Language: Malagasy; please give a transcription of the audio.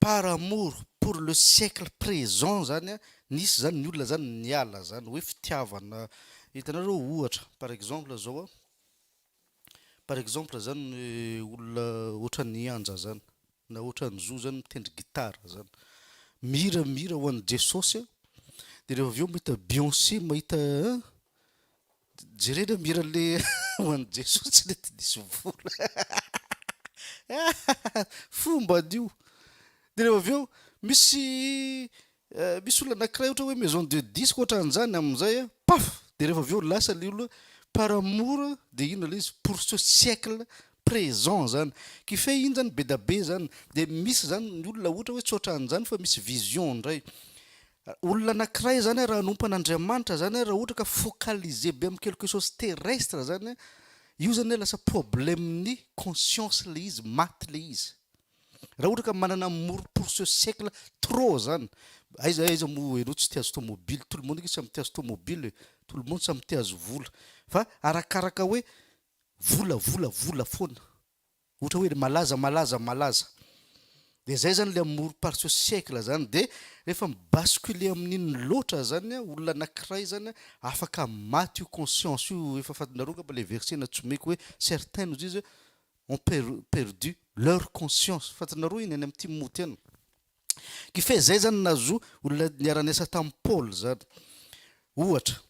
Par amour pour le siècle présent zany a, nisy zany ny olona zany niala zany hoe fitiavana. Hitanareo, ohatra, par exemple zao a, par exemple zany, olona ohatran'ny Anja zany na ohatran'ny Zo zany mitendry gitara zany, mihira mihira ho an'i Jesosy a, de rehefa avy eo mahita Beyoncé, mahita jerena mihira le ho an'i Jesosy, tsy nety nisy vola fomba an'io. De rehefa avy eo misy olona anakiray, ohatra hoe maison de disque ohatran'izany amin'izay a, paf, de rehefa avy eo lasa le olona par amour de inona le izy, pour ce siècle présent zany kife iny zany be da be zany. De misy zany ny olona ohatra hoe tsy ohatran'izany, fa misy vision ndray. Olona anakiray zany a, raha hanompo an'Andriamanitra zany a, raha ohatra ka focalisé be amy quelque chose terrestre zany io zany lasa problème-ny conscience le izy, maty le izy. Raha ohatra ka manana amour pour ce siècle trop zany, aiza aiza mo anao tsy tiazo tomobile? Tout le monde samy tiazo tomobile, tout le monde samy tiazo vola, fa arakaraka hoe vola, vola, vola foana, ohatra hoe malaza, malaza, malaza. De zay zany le amour par ce siècle zany. De rehefa mibascule amin'iny loatra zany a, olona anakiray zany afaka maty io conscience io. Efa fantinareo ngamba le verset natsomeko hoe certains nous izy ont perdu leur conscience. Fantinareo iny any amy Timoty any kife zay zany nazo olona niara-niasa tamin'ny Paoly zany ohatra.